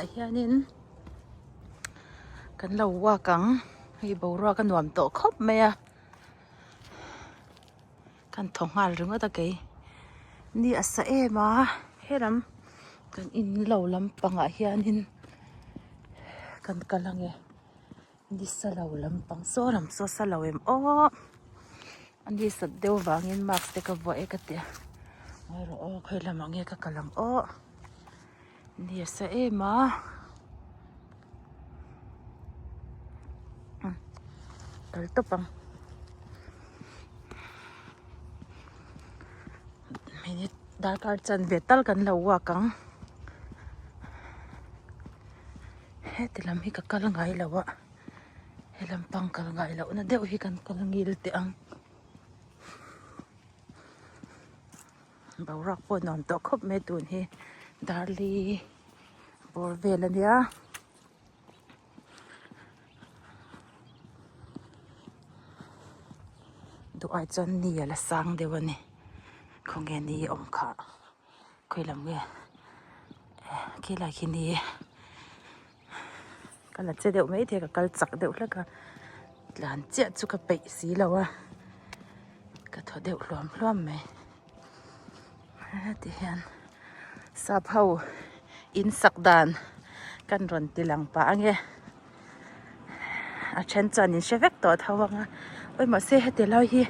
Hianin kan lo walk ang hei boruak a nuam tawh khawp mai a kan thaw nghal ringawt a kei ni a sa em a helam kan in lo lampangah hianin kan kal ange ni sa lo lampang saw lam saw sa lo em aw a ni sat deuh vangin mask te ka vuah e ka tia ngawi rawh aw khawi lamah nge ka kal ang aw. Ni a sa em a kal tawp ang minute darkar chanve tal kan lo walk ang heti lam hi ka kal ngai lo a he lampang kal ngai loh na deuh hi kan kal ngil teh ang. Boruak pawh nuam tawh khawp mai tun hi darli bawr vel a nia. Duh ai chuan ni a la sang deuh a ni khawnge ni awm kha khawi lam nge khilai khi ni ka la che deuh maithei ka kal chak deuh hlek a tlan chiah chu ka peih si lo a ka thaw deuh hluam hluam mai heti hian sap ho in sak dan kan rawn ti lang pah ange a then chuan in hre vek tawh tho ang a awi mahse heti lai hi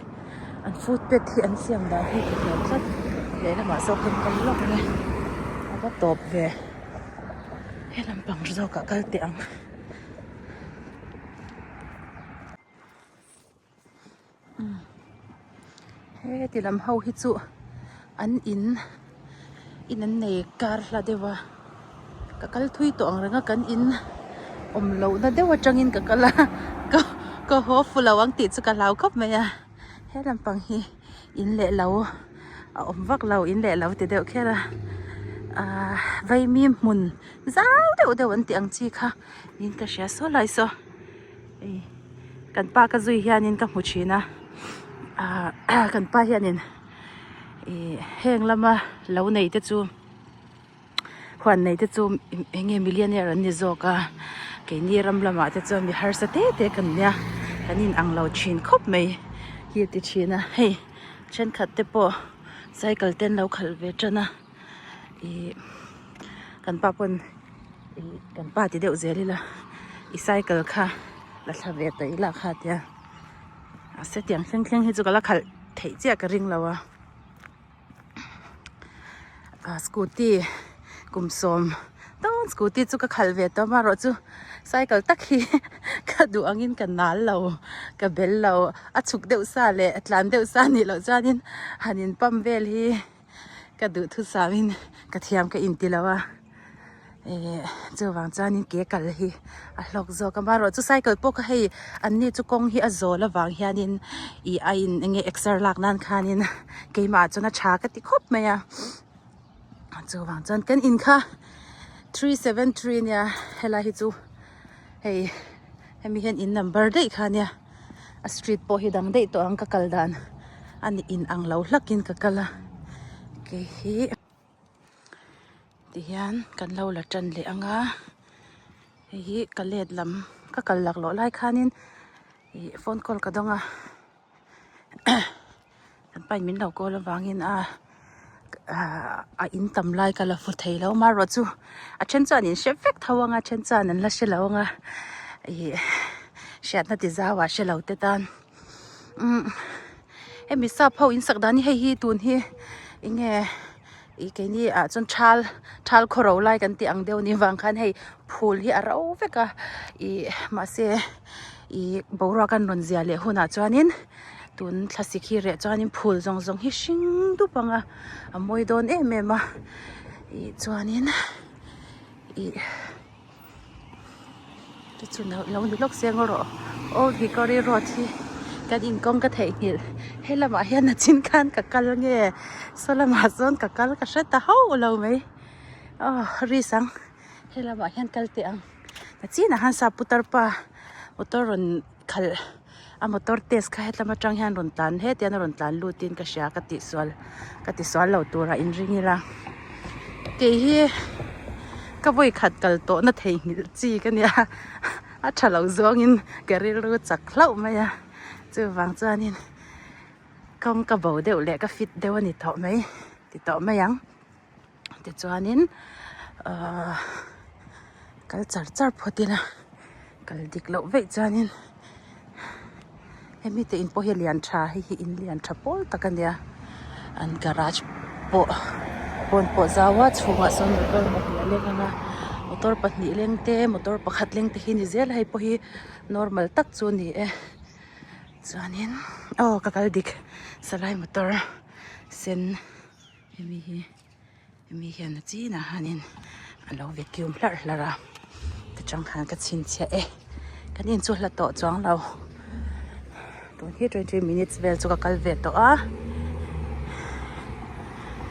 an footpath hi an siam dan hi ka hmu tlat lehlamah sawn kan kal lawk ang e a va tawp ve he lampang zawkah kal teh ang. Heti lam ho hi chu an in in an nei kar hla deuh a ka kal thui tawh ang reng a kan in awm loh na deuh atangin ka kal a ka ka haw fu lo ang tih chu ka hlau khawp mai a he lampang hi in leh lo a awm vak lo in leh lo ti deuh kher a ahh vaimim hmun zau deuh deuh an tih ang chi kha niin ka hria saw lai saw. Hei kan pa ka zui hianin ka hmu thin a ahh kan pa hianin ih heng lama lo nei te chu huan nei te chu eng nge millionaire an ni zawk a keini ram lamah te chuan mi harsa te te kan nia kan in ang lo thin khawp mai hi a ti thin a hei thenkhat te pawh cycle te an lo khalh ve tan a ih kan pa pawn ih kan pa ti deuh zel ila i cycle kha la thla ve tawh ila kha tia mahse tiang thleng thleng hi chu ka la khalh theih chiah ka ring lo a ah scooty kum sawm dawn scooty chu ka khalh ve tawh amaherawh chu cycle tak hi ka duh angin ka nal lo ka bel lo a chhuk deuh sa leh a tlan deuh sa anih loh chuanin han in pump vel hi. Ka duhthusam in ka thiam ka inti lo a eh chuvang chuanin ke kal hi a hlawk zawk a amaherawhchu cycle pawh kha hei an ni chu kawng hi a zawl avang hianin ih a in eng nge exer lak nan khanin keimah ah chuan a tha ka ti khawp mai a chuvang chuan kan in kha 373 ania helai hi chu hei hemi hian in number daih kha ania. A street pawh hi dang daih tawh ang ka kal dan a ni in ang lo hlakin ka kal a kei hi tihian kan lo la tan leh ang a hei hi ka let lam ka kal lak loh lai khanin ih phone call ka dawng a. Kan pain min lo kawl avangin a a in tam lai ka la fu thei lo amaherawh chu a then chuan in hre vek tho ang a then chuan an la hre lo ang a ih hriatna ti zau ah hre lo te tan umm hemi sap ho in sak dan hi hei hi tun hi eng nge ih keini ah chuan thal thal khaw ro lai kan tih ang deuh ni vang khan hei phul hi a ro vek a ih mahse ih boruak an rawn zia leh hunah chuanin. Tun thlasik hi reh chuanin phul zawng zawng hi hring dup ang a a mawi dawn em em a ih chuanin ih te chu lo ni lawk se ngaw rawh old hickory road hi kan inkawng ka theihnghilh he lamah hian a chin khan ka kal nge saw lamah sawn ka kal ka hre ta hauh lo mai aw risk ang he lamah hian kal teh ang a chinah khan sap putar pa motor rawn khalh. A motor test kha hetlam atang hian rawn tlan het hian a rawn tlan lut in ka hria ka tihsual ka tisual lo turah in ring ila kei hi Ka vawi khat kal tawhna theihnghilh chi ka nia a tha lo zawngin ka rilru chak hlauh mai a chuvang chuanin kawng ka bo deuh leh ka fit deuh a ni tawh mai ti tawh mai ang tichuanin ahh kal char char phawt ila kal dik loh veih chuanin hemi te in pawh hi a lian tha hei hi in lian tha pawl tak a nia an garage pawh pawn pawh zau a chhungah sawn motor pahnih a leng ang a motor pahnih leng te motor pakhat leng te hi ni zel a hei pawh hi normal tak chu a ni e chuanin aw ka kal dik salai motor sen hemi hi. Hemi hian a chinah hianin a lo vacuum hlarh hlarh a tichuan khan ka chhinchhiah e kan in chu hla tawh chuang lo tun hi 20 minutes vel chu ka kal ve tawh a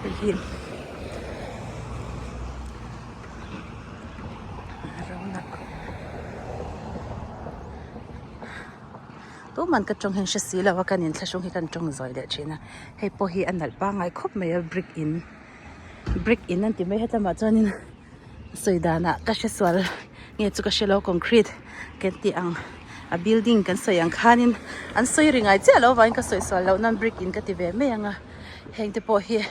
hei hi Tuman ka tawng hian hre si lo a kan inthlahrung hi kan tawng zawi leh thin a hei pawh hi a nalh pangngai khawp mai a brick in brick in an ti mai hetlama chuanin sawi danah ka hre sual nge chu ka hre lo concrete kan tih ang a building kan sawi ang khanin an sawi ri ngai chiah lo vangin ka sawi sual loh nan brick in ka ti ve mai ang a heng te pawh hi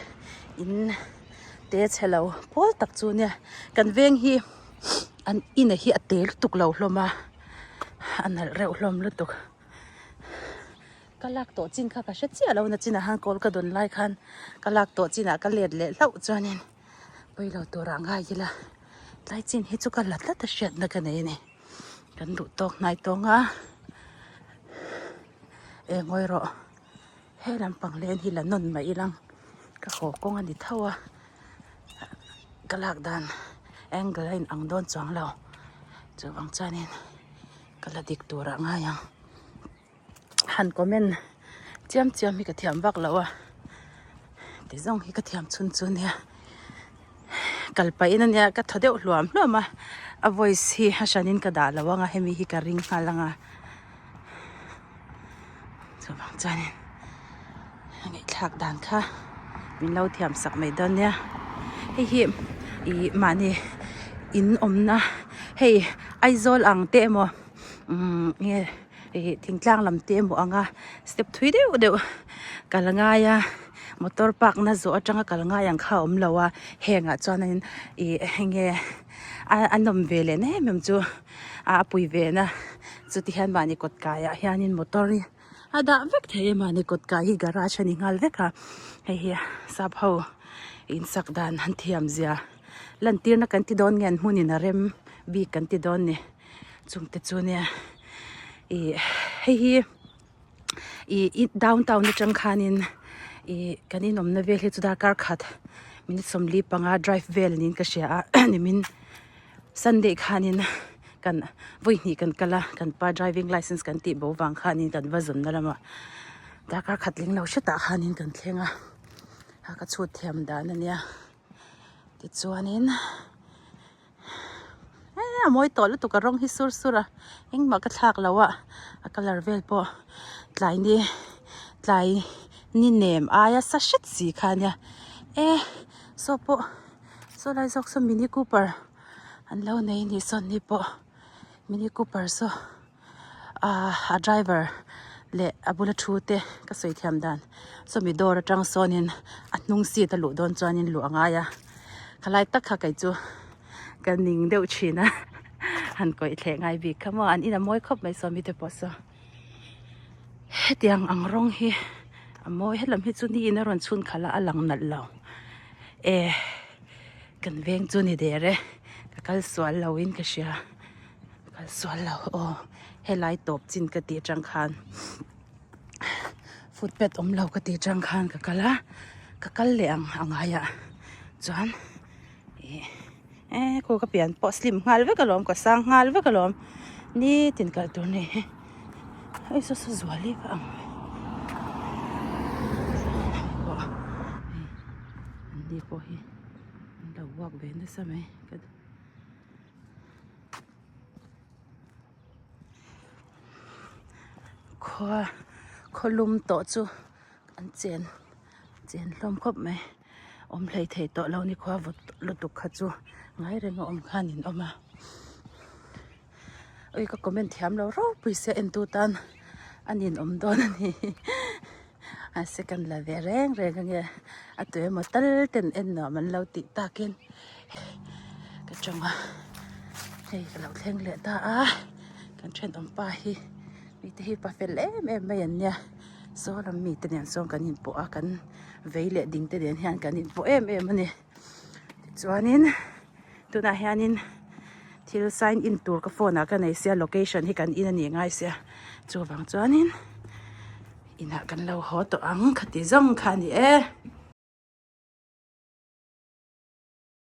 in te chhe lo pawl tak chu nia kan veng hi an in a hi a te lutuk lo hlawm a. A nalh reuh hlawm lutuk ka lak tawh chin kha ka hre chiah lo na chinah khan kawl ka dawn lai khan ka lak tawh chinah ka let leh hlauh chuanin pawilo turah ngai ila tlai chin hi chu ka la tlat a hriatna ka nei a ni kan duh tawk hnai tawng a e ngawi rawh he lampang len hi la nawn mai ilang ka haw kawng a ni tho a. Ka lak dan angle a in ang dawn chuang lo chuvang chuanin ka la dik tur ah ngai ang han comment chiam chiam hi ka thiam vak lo a ti zawng hi ka thiam chhun chu nia kal pah in ania ka thaw deuh hluam hluam a a voice hi a hran in ka dah lo ang a hemi hi ka ring nghal ang a chuvang chuanin. A ngaihthlak dan kha min lo thiam sak mai dawn nia hei hi ih mahni in awmna hei Aizawl ang te emaw umm nge ih thingtlang lam te emaw anga step thui deuh deuh kal a ngai a motor park na zawh atanga kal ngai ang kha a awm lo a hengah chuanin ih enge a nawm ve leh na em em chu a pui ve na chuti hian mahni kawt kaiah hianin motor hi. A dah vek thei em a ni kawt kai hi garage a ni nghal vek a hei hi sap ho in sak dan an thiam zia lantir na kan ti dawn nge an hmun in a rem bik kan ti dawn ni chung te chu nia ih hei hi ih downtown atang khanin ih kan inawmna vel hi chu darkar khat minute 45 drive vel niin ka hria a nimin Sunday khanin kan vawi hnih kan kal a kan pa driving licence kan tih bo vang khanin kan va zawnna lamah darkar khat tling lo hretah khanin kan thleng a a ka chhut thiam dan a nia tichuanin eh a mawi tawh lutuk a rawng hi sur sur a engmah ka thlak lo a a colour vel pawh tlai ni tlai ni nem aia sa hret si kha ania eh saw pawh. Saw lai zawk saw mini cooper an lo nei ni sawn ni pawh mini cooper saw ahh a driver leh a bula thu te ka sawi thiam dan sawmi dawr atang sawnin a hnung seat a luh dawn chuanin luh a ngai a khalai tak kha kei chu ka ning deuh thin a han kawih thleh ngai bik kha maw an in a mawi khawp mai sawmi te pawh saw hetiang ang rawng hi a mawi helam hi chu ni in a rawn chhun khalh a a lang nalh lo. E kan veng chu ni der e ka kal sual lo in ka hria kal sual lo aw helai tawp chin ka tih atang khan footpath awm lo ka tih atang khan ka kal a ka kal leh ang a ngaiah chuan ih e khu ka pian pawh slim nghal vek alawm ka sang nghal vek alawm nitin kal tur ni hi hei saw saw zual hi ka ang pawh hei an ni pawh hi an lo walk ve nasa mai ka khua khaw lum tawh chu an chen chen hlawm khawp mai. Awm hlei thei tawh lo ni khua vawt lutuk kha chu. Ngai reng a awm khan in awm a. Ui ka comment thiam lo ropui sia entu tan a ninawm dawn a ni. A second la ve reng reng ange a tu emaw tal ten en nuam an lo tih takin ka tawng a hei ka lo thleng leh ta a kan thenawm pa hi mite hi pa fel em em mai an nia saw lam mite nen sawn kan inpawh a kan vei leh ding te nen hian kan inpawh em em a ni tichuanin tunah hianin thil sign in tur ka phone ah ka nei sia location hi kan in a nih ngai sia chuvang chuanin inah kan lo haw tawh ang khati zawng kha a ni e.